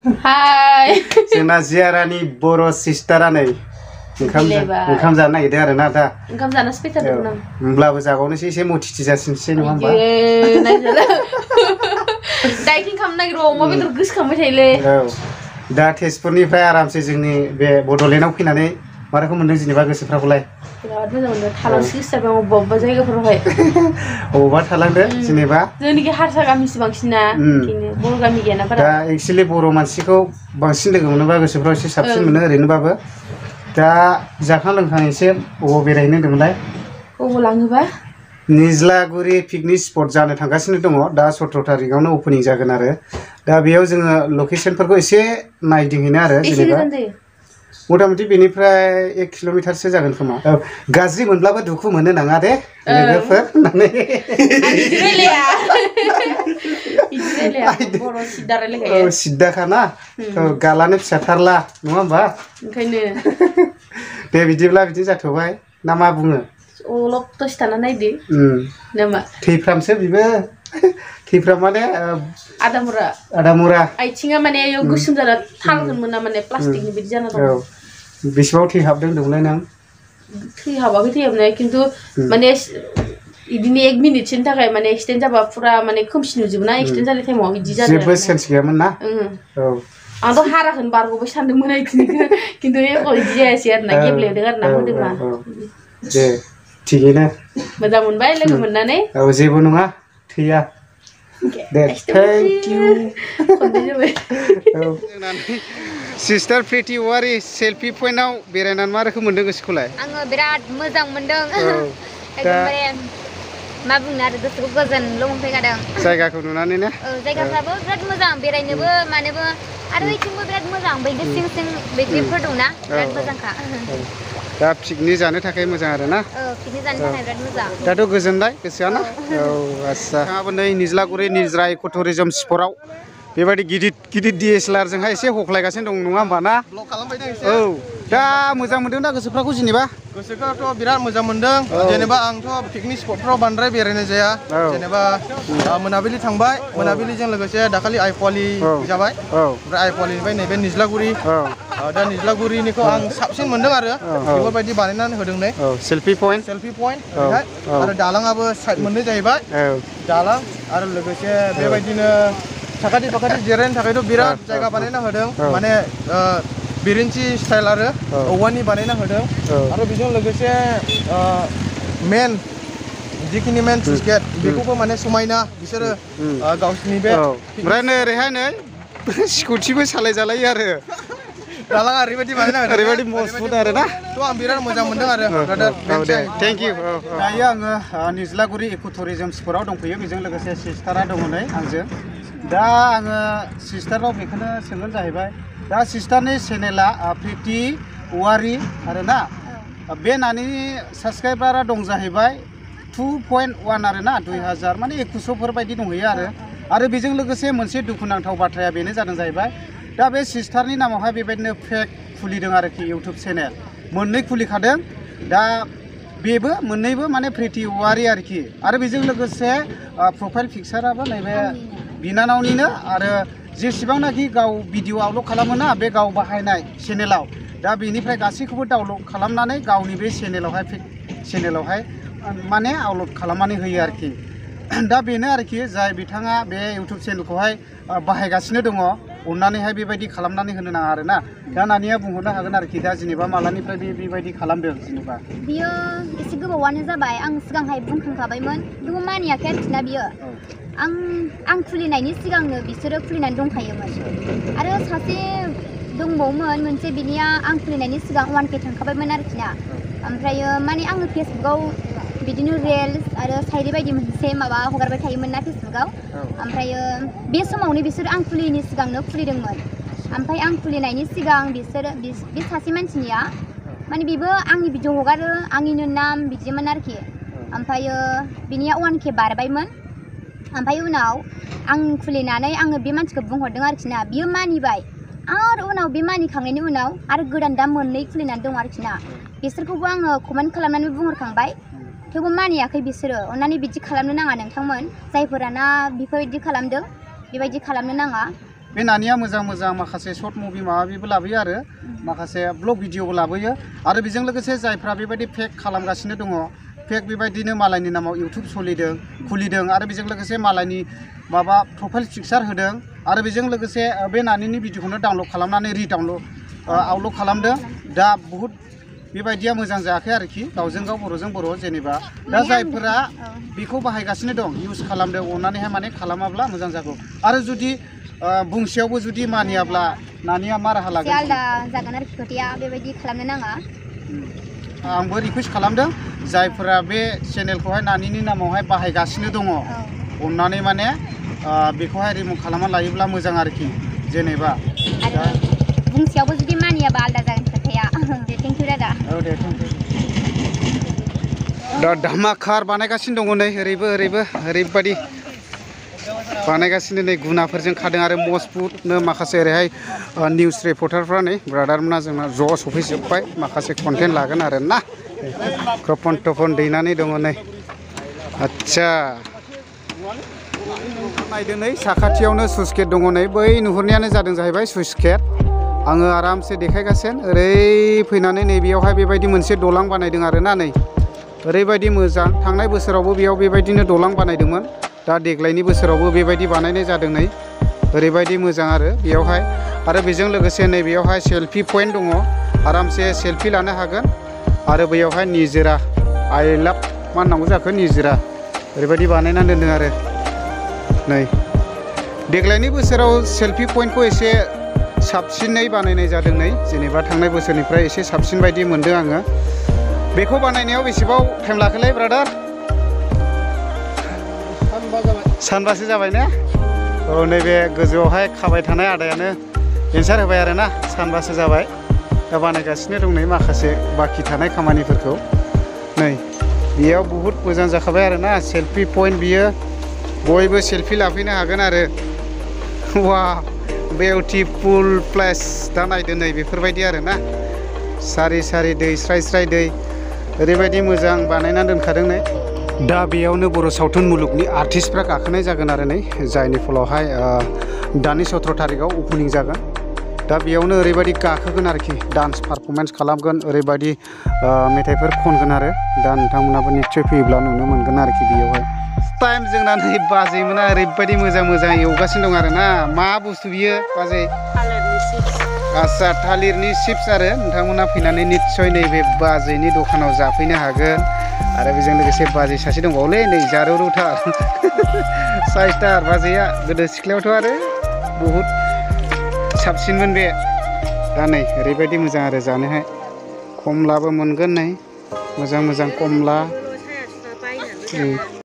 Hai. जोंना जियारानि बर' सिस्टारा नै ओंखाम जानो नागिरदों आरो ना दा ओंखाम जानो फैथारदोंमोन आं होमब्लाबो जाबावनोसै एसे मथिथि जासिनसै नङा होमबा डाइटिं खालामनो नागिरो अमा बेदर गोसोखांबाय थायोलै दा तेजपुरनिफ्राय आरामसे जोंनि बे बड'लेण्डआव फैनानै मा रोखोम मोनदों जेनेबा गोसोफ्राखौलाय बिराद मोजां मोनदों थालांसि गोसो जाबाय अबेबा जायगाफोरावहाय अबावबा थालांदो जेनेबा जोंनिखि हारसा गामिसो बांसिन ना बर' गामि गैयाना बारा दा एक्चुअली बर' मानसिखौ बांसिन लोगो मोनोबा गोसोफ्राव एसे साबसिन मोनो ओरैनोबाबो दा जाखां लोंखां एसे अबाव बेरायहैनो होनदोंमोनलाय अबाव लाङोबा निज्लागुरि पिकनिक स्पट जानो थांगासिनो दङ दा 17 तारिखआवनो ओपनिं जागोन आरो दा बेयाव जोङो लकेशनफोरखौ एसे नायदिंहैनो आरो जेनेबा मथा-मथि बेनिफ्राय 1 किल'मिटारसो जागोन खोमा गाज्रि मोनब्लाबो दुखु मोननो नाङा दे लोगोफोर होननानै बर' सिद्दा रायलायखायो सिद्दाखाना गालानो फिसाथारला नङा होमबा ओंखायनो दे बिदिब्ला बिदि जाथ'बाय ना मा बुङो अलब दसे थाना नायदो नामा थैफ्रामसो बिबो थैफ्राम माने आदामुरा आथिङा माने गोसोम जाना थालखौनो मोना माने प्लास्टिकनि बिदि जाना दं बेसेबां थैहाबदों होनदोंमोनलाय नों थैहाबाखै थैहाबनाय खिन्थु माने इदिनो 1 मिनिटसोनि थाखाय माने एक्सिडेन्ट जाबा पुरा माने खोमसि नुजोबो ना एक्सिडेन्ट जानाय टाइमाव बिदि जादों जेबो सेन्स गैयामोन ना आंथ' हाराखौनो बारग'बाय सानदोंमोन इदिनो खिन्थु एख' इदि जायासै आरो ना गेब्लेदों आरो ना मोदोमा दे थिगैनो मोजां मोनबाय लोगो मोननानै जेबो नङा थैया दे thank you sister pretty very selfie पइन्टआव बेरायनानै मा रोखोम मोनदों गोसोखौलाय आङो बिराद मोजां मोनदों एकदमबारे मा बुंनो आरो गोसोखौ गोजोनल' मोनफैखादों जायगाखौ नुनानै ना जायगाफ्राबो बिराद मोजां बेरायनोबो मानोबो आरो इथिंबो बिराद मोजां बैग्रि सिं सिं बैग्रिफोर दंना बिराद मोजांखा दा पिकनिक जानो थाखाय मोजां आरो ना पिकनिक जानो थाखाय बिराद मोजां दाथ' गोजोनबाय गोसोआ ना आस्सा नोंथाङाबो नै निज्लागुरि निज्रा इक' टुरिजम स्पटआव बेबायदि गिदिर DSLR जोंहाय एसे हख्लायगासिनो दं नङा होमबा ना ब्लग खालामबायदों एसे दा मोजां मोनदों दा गोसोफ्राखौ जेनेबा गोसोखौथ' बिराद मोजां मोनदों जेनेबा आंथ' पिकनिक स्पटफ्राव बांद्राय बेरायनाय जाया जेनेबा मोनाबिलि थांबाय मोनाबिलिजों लोगोसे दाखालि आइफवालि जाबाय ओमफ्राय आइफवालिनिफ्राय नैबे निज्लागुरि दा निज्लागुरिनिखौ आं साबसिन मोनदों आरो बेफोरबायदि बानायनानै होदों नै सेल्फि पइन्ट बेहाय आरो दालाङाबो साइड मोननै जाहैबाय दालां आरो लोगोसे बेबायदिनो साखाथि फाखाथि जिरायनो थाखायथ' बिराद जायगा बानायना होदों माने बिरेन्सि स्टाइल आरो औवानि बानायना होदों आरो बेजों लोगोसे मेन जिखिनि मेन सुइस गेट बेखौबो माने समायना बिसोरो गावसिनि बे ओमफ्राय नै ओरैहाय नै स्कुटिबो सालायजालायो आरो दालाङा ओरैबायदि बानायना होदों ओरैबायदि मजबुत आरो ना थ' आं बिराद मोजां मोनदों आरो दे थेंक इउ दायो आङो निज्लागुरि इक' टुरिजम स्पटआव दंफैयो बेजों लोगोसे सिस्टारा दङ नै आंजों दा आङो सिस्टारनाव बेखौनो सोंगोन जाहैबाय दा सिस्टारनि चेनेला प्रिटि वारि आरोना बे नानि साबसक्राइबारा दं जाहैबाय 2.1 आरो ना 2000 माने 2100 बायदि दंहैयो आरो बेजों लोगोसे मोनसे दुखुनांथाव बाथ्राया बेनो जादों जाहैबाय दा बे सिस्टारनि नामावहाय बेबायदिनो फेक खुलिदों आरोखि इउटुब चेनेल मोननै खुलिखादों दा बेबो मोननैबो माने प्रिटि वारि आरोखि आरो बेजों लोगोसे प्रफाइल पिक्साराबो नैबे बिनानावनिनो आरो जेसेबांनाखि गाव भिडिअ आपल'ड खालामो ना बे गाव बाहायनाय चेनेलाव दा बेनिफ्राय गासैखौबो डाउनलड खालामनानै गावनि बे चेनेलावहाय माने आपल'ड खालामनानै होयो आरोखि दा बेनो आरोखि जाय बिथाङा बे इउटुब चेनेलखौहाय बाहायगासिनो दङ अननानैहाय बेबायदि खालामनानै होनो नाङा आरोना दा नानिया बुंहरनो हागोन आरोखि दा जेनेबा मालानिफ्राय बेबायदि खालामदों जेनेबा बियो एसे गोबावानो जाबाय आं सिगांहाय बुंखांखाबायमोन थेवबो मानियाखै आरोखिना बियो आं खुलिनायनि सिगांनो बिसोरो खुलिनानै दंखायोमोन आरो सासे दंबावोमोन मोनसे बिनिया आं खुलिनायनि सिगां 1K थांखाबायमोन आरोखिना ओमफ्रायो माने आङो फेसबुकाव बिदिनो रिल्स आरो साइरि बायदि मोनसे माबा हगारबाय थायोमोन ना फेसबुकाव ओमफ्रायो बे समावनो बिसोर आं खुलियैनि सिगांनो खुलिदोंमोन ओमफ्राय आं खुलिनायनि सिगां बिसोरो बे सासे मानसिनिया माने बेबो आंनि भिडिअ हगारो आंनिनो नाम बिदिमोन आरोखि ओमफ्रायो बिनिया 1K बारबायमोन ओमफ्राय उनाव आं खुलिनानै आङो बे मानसिखौ बुंहरदों आरोखि ना बियो मानिबाय आरो उनाव बे मानिखांनायनि उनाव आरो गोदान दा मोननै खुलिनानै दं आरोखि ना बिसोरखौबो आङो कमेन्ट खालामनानै बुंहरखांबाय थेवबो मानियाखै बिसोरो अननानै बिदि खालामनो नाङा नोंथांमोन जायफोराना बेफोरबायदि खालामदों बेबायदि खालामनो नाङा बे नानिया मोजां मोजां माखासे शर्ट मुभि माबाबिबो लाबोयो आरो माखासे ब्लग भिडिअबो लाबोयो आरो बेजों लोगोसे जायफ्रा बेबायदि फेक खालामगासिनो दङ फेक बेबायदिनो मालायनि नामाव इउटुब खुलिदों आरो बेजों लोगोसे मालायनि माबा प्रफाइल पिकचार होदों आरो बेजों लोगोसे बे नानिनि भिडिअखौनो डाउनलड खालामनानै आपल'ड खालामदों दा बहुद बेबायदिया मोजां जायाखै आरोखि गावजों गाव बर'जों बर' जेनेबा दा जायफोरा बेखौ बाहायगासिनो दं इउज खालामदों अननानैहाय माने खालामाब्ला मोजां जागौ आरो जुदि बुंसेयावबो जुदि मानियाब्ला नानिया मा राहा लागोन आलदा जागोन आरोखि खोथाया बेबायदि खालामनो नाङा आंबो रिकुवेस्ट खालामदों जायफोरा बे चेनेलखौहाय नानिनि नामावहाय बाहायगासिनो दङ अननानै माने बेखौहाय रिमुभ खालामना लायोब्ला मोजां आरोखि जेनेबा बुंसेयावबो जुदि मानियाबा आलदा जागोन खोथाया दे थेंक इउ दादा औ दे थेंक इउ दा धामाखार बानायगासिनो दङ नै ओरैबायदि बानायगासिनो नै गुनाफोरजों खादों आरो मजबुतनो माखासे ओरैहाय निउस रिपर्टारफ्रा नै ब्रादारमोना जोंना ज' सफैजोब्बाय माखासे कन्टेन्ट लागोन आरो ना क्रपन टपन दैनानै दङ नै आच्छा नायदो नै साखाथियावनो सुइस गेट दङ नै बै नुहुरनायानो जादों जाहैबाय सुइस गेट आङो आरामसे देखायगासिनो ओरै फैनानै नैबेयावहाय बेबायदि मोनसे दलां बानायदों आरो ना नै ओरैबायदि मोजां थांनाय बोसोरावबो बेयाव बेबायदिनो दलां बानायदोंमोन दा देग्लायनि बोसोरावबो बेबायदि बानायनाय जादों नै ओरैबायदि मोजां आरो बेयावहाय आरो बेजों लोगोसे नैबेयावहाय सेल्फि पइन्ट दङ आरामसे सेल्फि लानो हागोन आरो बैयावहाय निजोरा आइ लाभ मा होननांगौ जाखो निजोरा ओरैबायदि बानायनानै दोनदों आरो नै देग्लायनि बोसोराव सेल्फि पइन्टखौ एसे साबसिनै बानायनाय जादों नै जेनेबा थांनाय बोसोरनिफ्राय एसे साबसिन बायदि मोनदों आङो बेखौ बानायनायाव बेसेबां टाइम लाखोलै ब्रादार सानबासो जाबाय ने औ नैबे गोजौआवहाय खाबाय थानाय आदायानो एन्सार होबाय आरो ना सानबासो जाबाय दा बानायगासिनो दं नै माखासे बाखि थानाय खामानिफोरखौ नै बेयाव बहुद मोजां जाखाबाय आरो ना सेल्फि पइन्ट बियो बयबो सेल्फि लाफैनो हागोन आरो वाव बिउटिफुल प्लेस दा नायदो नै बेफोरबायदि आरो ना सारि सारि दै स्राय स्राय दै ओरैबायदि मोजां बानायनानै दोनखादों नै दा बेयावनो बर' सावथुन मुलुगनि आर्टिस्टफ्रा गाखोनाय जागोन आरो नै जायनि फलावहाय दानि 17 थारिखआव अपेनिं जागोन दा बेयावनो ओरैबायदि गाखोगोन आरोखि डान्स पारफरमेन्स खालामगोन ओरैबायदि मेथाइफोर खनगोन आरो दा नोंथांमोनाबो निश्चय फैयोब्ला नुनो मोनगोन आरोखि बेयावहाय टाइम जोंना नै बाजैमोना ओरैबायदि मोजां एवगासिनो दं आरो ना मा बुस्थु बियो बाजै आच्छा थालिरनि चिप्स आरो नोंथांमोना फैनानै निश्चय नैबे बाजैनि दखानाव जाफैनो हागोन आरो बेजों लोगोसे बाजै सासे दंबावोलै नै जारुरुथार साइसथार बाजैया गोदो सिख्लायावथ' आरो बहुद साबसिनमोन बे दा नै ओरैबायदि मोजां आरो जानोहाय खमलाबो मोनगोन नै मोजां कमला